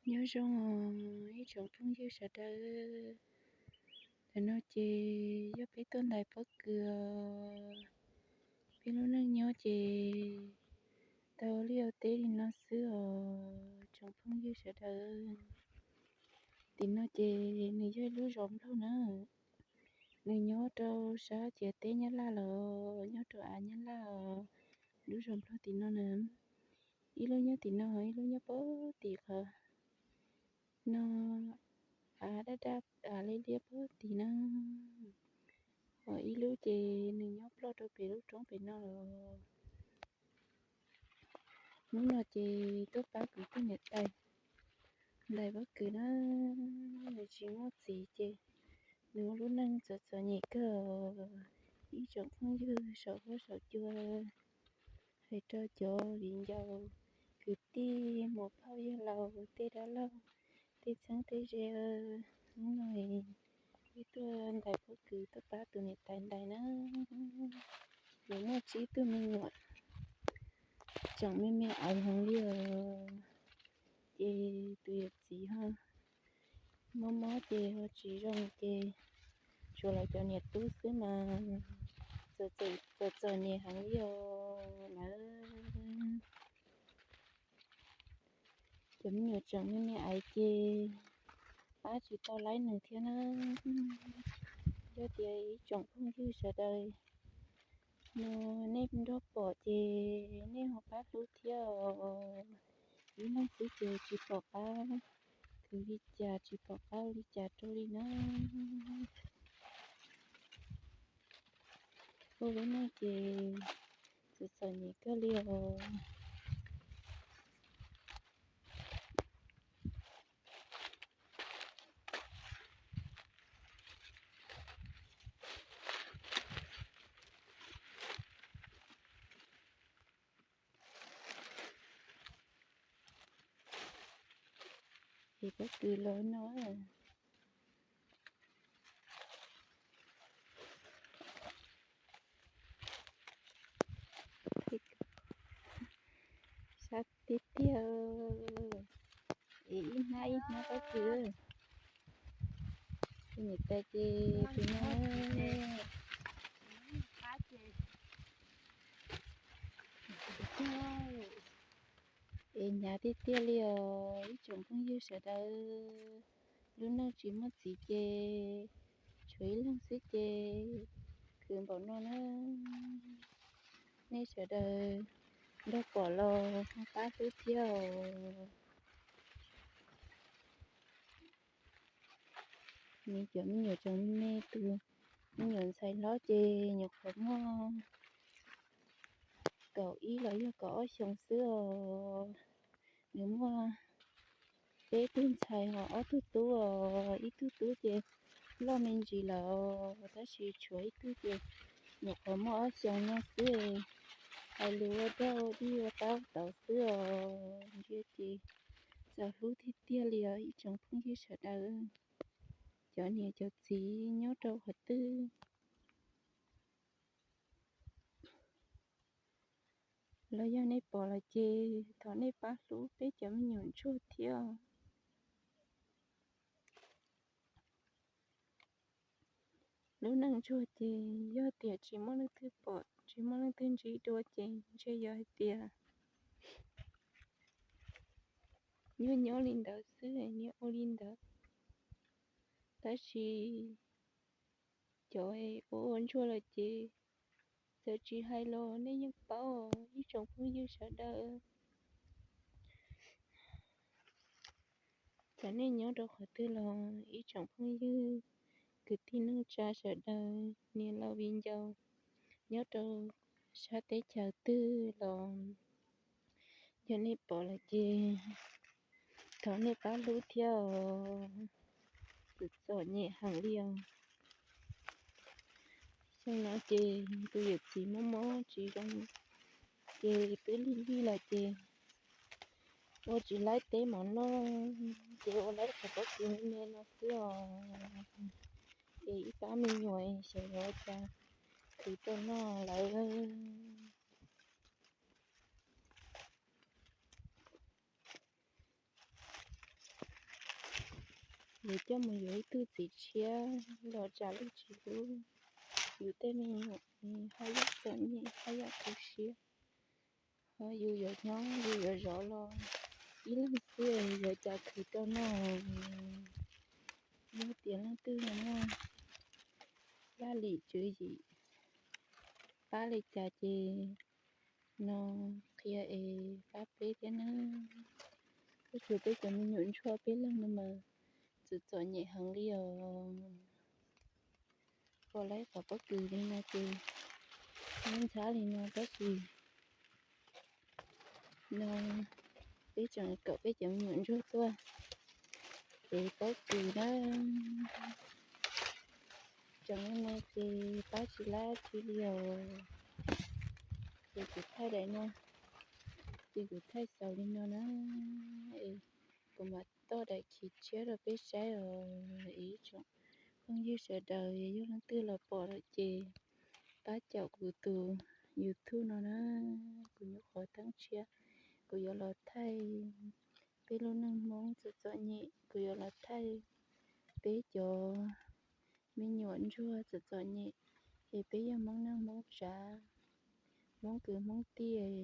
Nyob zoo os ib tsoom phooj ywg sawv daws. Tam no ces yog peb tuaj ntais pob kws os. Peb lub neej nyob ces tau liaj teb li no xwb os tsoom phooj ywg sawv daws. Tim no ces nws yog ib lub zos nplog na. Nws nyob rau sab ciav teb Nyab Laj los nyob rau av Nyab Laj os. Lub zos nplog tim no na, ib lub nyob tim no, ib lub nyob pem tim qhov no, av daj daj av liab liab pem tim na. Ho ib lub ces nws nyob ploj rau pem lub roob pem no los. Hnub no ces tuaj pab kuv tus niam tais ntais pob kws na, nws tsis muaj txiv ces nws ua lub neej txom txom nyem kawg. Ib tsoom phooj ywg saum huab saum cua, hais rau cov viv ncaus, kwv tij, muam phauj yawg laus, tej dab laug, tej txheeb tej ze, hnub no wb tuaj ntais pob kws tuaj pab tus niam tais ntais na. Nws muaj tsib tug me nyuam tseem me me aiv heev li os. Ces tus yawm txiv ho mob mob ces ho tsis zoo ces tshuav lawv cov niam tub xwb mas txom txom nyem heev li os lawv. Cov me nyuam tseem me me aiv ces pab tsis tau laib nws thiab na. Yog tias ib tsoom phooj ywg sawv daws no nej nrog pom ces nej ho pab hlub thiab os. Ib leeg xwb ces tsis pom qab khwv li cas, tsis pom qab ua li cas rau li na. Ua lub neej ces txom txom nyem kawg li os. Es pob kws los no, sab tiag tiag. Es ib hnab ib hnab pob kws. Tus niam tais ces tus no es hnyav tiag tiag li os ib tsoom phooj ywg sawv daws. Lub neej tsis muaj txiv ces tshuav ib leeg xwb ces khwv npaum no na. Nej sawv daws nrog pom los ho pab hlub thiab os. Nws cov me nyuam tseem me me, tus me nyuam ntxhais hlob ces nyuam qhuav muaj kaum ib los yog kaum ob xyoos xwb os. Nws muaj peb tug ntxhais ho ob tug tub os, ib tug tub ces loj me ntsis lawm, tab sis tshuav ib tug ces nyuam qhuav muaj ob xyoos no xwb. Hais lus ua dog ua dig ua tab tau xwb os. Ntsia ces txaus hlub tiag tiag li os ib tsoom phooj ywg sawv daws. Cov niam cov txiv nyob rau qhov twg los yog nej pom los ces thov nej pab hlub peb cov me nyuam ntsuag thiab. Lub neej ntsuag ces yog tias tsis muaj leej twg pom tsis muaj leej twg ntsib dua ces ntshe yog hais tias nyob nyob li ntawd xwb, niaj ua li ntawd. Tab sis cov ua ua ntsuag lawm ces txawm tsis hais los nej yeej paub ib tsoom phooj ywg sawv daws. Txawm nej nyob rau qhov twg los ib tsoom phooj ywg kwv tij neej tsa sawv daws, niam laus viv ncaus nyob rau sab teb chaws twg los yog nej pom lawm ces thov nej pab hlub thiab os. Txom txom nyem heev li os. Xyoo no ces tus yawm txiv mob mob tsis zoo ces twb lig lig lawm ces ua tsis laib teb mov noj ces ua laib qhov pob kws me me no xwb os. Es ib pab me nyuam xyov yuav ua cas khwv rau noj lawm. Yus coj mus yuav ib tug txiv tshiab los tsam luag tsis hlub, yus tej me nyuam haj yam txom nyem haj yam tu siab. Ho yus yuav nyob yus yuav zov los ib leeg xwb yuav cas khwv rau noj. Yog tias leej twg muaj laj lim tswv yim pab li cas ces no qhia es pab peb thiab nawb. Koj tsuas peb cov me nyuam ntsuag peb leeg no mas txom txom nyem heev li os. Pom lawv qhov pob kws li no ces ntxhab ntxhab li no tab sis no peb tseem kom peb cov me nyuam ntsuag tuaj ev pob kws na. Tseem li no ces pab tsis lab tsi li os. Ces kuv thaij daim no, ces kuv thaij xaus li no na. Kuv mam toj daim khiv tshiab rau peb saib os ib tsoom phooj ywg sawv daws. Yog leej twg los pom lawm ces pab caum kuv tus YouTube no na. Kuv nyuam qhuav teeb tshiab, kuv yuav los thaij peb lub neej Hmoob txom txom nyem, kuv yuav los thaij peb cov me nyuam ntsuag txom txom nyem, es peb yog Hmoob neej Hmoob tsav, Hmoob kwv Hmoob tij,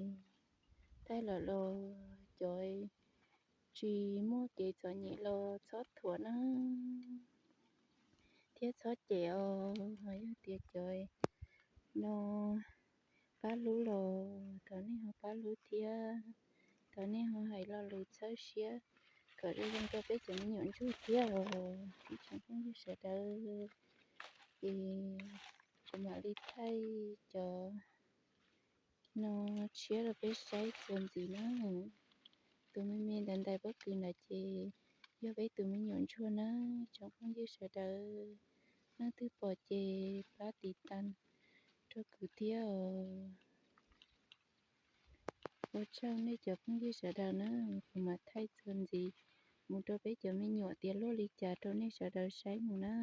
thaij lawm los cov tsis muaj kev txom nyem los txhob thuam na, thiab txhob cem os. Yog tias cov no pab hlub los thov nej ho pab hlub thiab, thov nej ho hais lo lus txhawb siab kom zoo zoo rau peb cov me nyuam ntsuag thiab os ib tsoom phooj ywg sawv daws. Ces kuv mam li thaij cov no tshiab rau peb saib txuas ntxiv na. Tus me me ntawd ntais pob kws ntawd ces yog peb tus me nyuam ntsuag na. Tsoom phooj ywg sawv daws, leej twg pom ces pab tiv tas rau kuv thiab os. Ua tsaug nej cov phooj ywg sawv daws na, kuv mam thaij txuas ntxiv mus rau peb cov me nyuam tias luaj li cas rau nej sawv daws saib mus na.